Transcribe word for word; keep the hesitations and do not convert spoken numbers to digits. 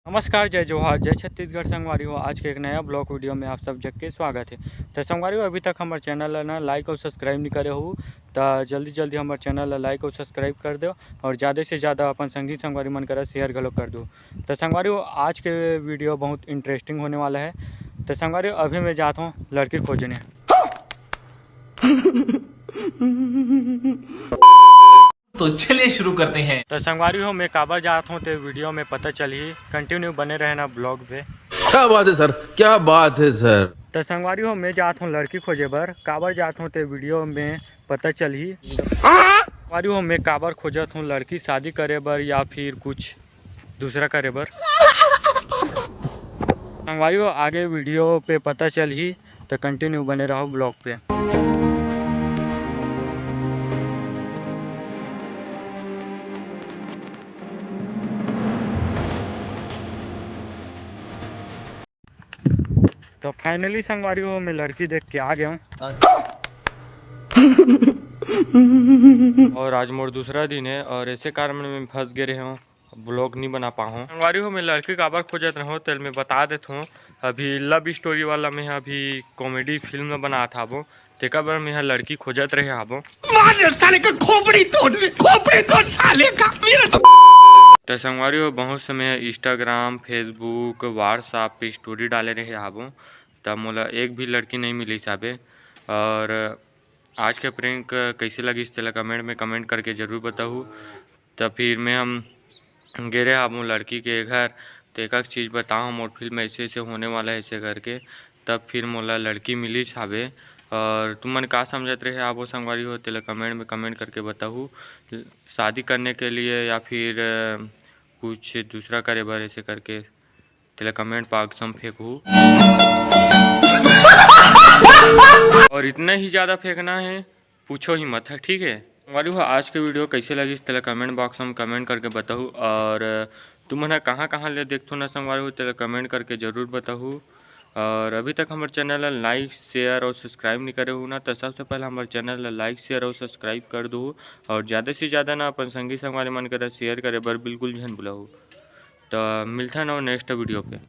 नमस्कार, जय जोहार, जय छत्तीसगढ़ संगवारी हो। आज के एक नया vlog video में आप सब जग के स्वागत है। तो संगवारी हो, अभी तक हमर channel ला ना like और subscribe नहीं करे हो, तो जल्दी जल्दी हमर channel ला like और subscribe कर दो और ज़्यादा से ज़्यादा अपन संगी संगवारी मन करा share घलो कर दो। तो संगवारी हो, आज के video बहुत interesting होने वाला है। तो संगवारी हो, अभी मैं जात हूँ लड़की खोजने। तो चलिए शुरू करते हैं। तो संगवारी हो, मैं काबर जात हूँ ते video में पता चलही, continue बने रहना vlog पे। क्या बात है सर, क्या बात है सर। तो संगवारी हो, मैं जात हूँ लड़की खोजे बर, काबर जात हूँ ते video में पता चलही। संगवारी हो, मैं काबर खोजत हूँ लड़की, शादी करे बर या फिर कुछ दूसरा करे बर। संगवारी हो, आगे video पे पता चलही, तो continue बने रहो vlog पे। तो finally संगवारी हो, मैं लड़की देख के आ गया हूँ। और आज मोर दूसरा दिन है और ऐसे कारण मैं फंस गए रहे हूँ, vlog नहीं बना पाहूँ। संगवारी हो, मैं लड़की काबर खोजत रहूँ, तेल मैं बता देत हूँ। अभी love story वाला मैं अभी comedy film बनात हाबो, तेकर बर मैं लड़की खोजत रहे हाबो। मार साले का खोपड़ी तोड़ रे, खोपड़ी तोड़ साले का, मेरा तो। तो संगवारी हो, बहुत समय Instagram, Facebook, WhatsApp पे story डाले रहे हाबो, तब मोला एक भी लड़की नहीं मिलिस हाबे। और आज के prank कैसे लगिस, तेला comment में comment करके ज़रूर बताहू। तब फिर मैं हम गे रहे हाबो लड़की के घर, तो एक एक चीज़ बताओ, मोर film ऐसे ऐसे होने वाला है ऐसे करके। तब फिर मोला लड़की मिलिस हाबे। और तुमन का समझत रहे हाबो संगवारी हो, तेला comment में comment करके बताहू। शादी करने के लिए या फिर अ, कुछ दूसरा करे बर ऐसे करके, तेला comment box में फेंकहू। और इतना ही ज़्यादा फेंकना है, पूछो ही मत, है ठीक है। संगवारी हो, आज के video कैसे लगिस, तेला comment box में comment करके बताहू। और तुमन ह कहाँ कहाँ ले देखथो ना संगवारी हो, तेला comment करके ज़रूर बताहू। और अभी तक हमर channel ला like, share और subscribe नहीं करे हो ना, तो सबसे पहले हमर channel ला like, share और subscribe कर दो। और ज़्यादा से ज़्यादा ना अपन संगी संगवारी मन करा share करे बर बिल्कुल झन भुलाहू। तो मिलथन अउ next video पे।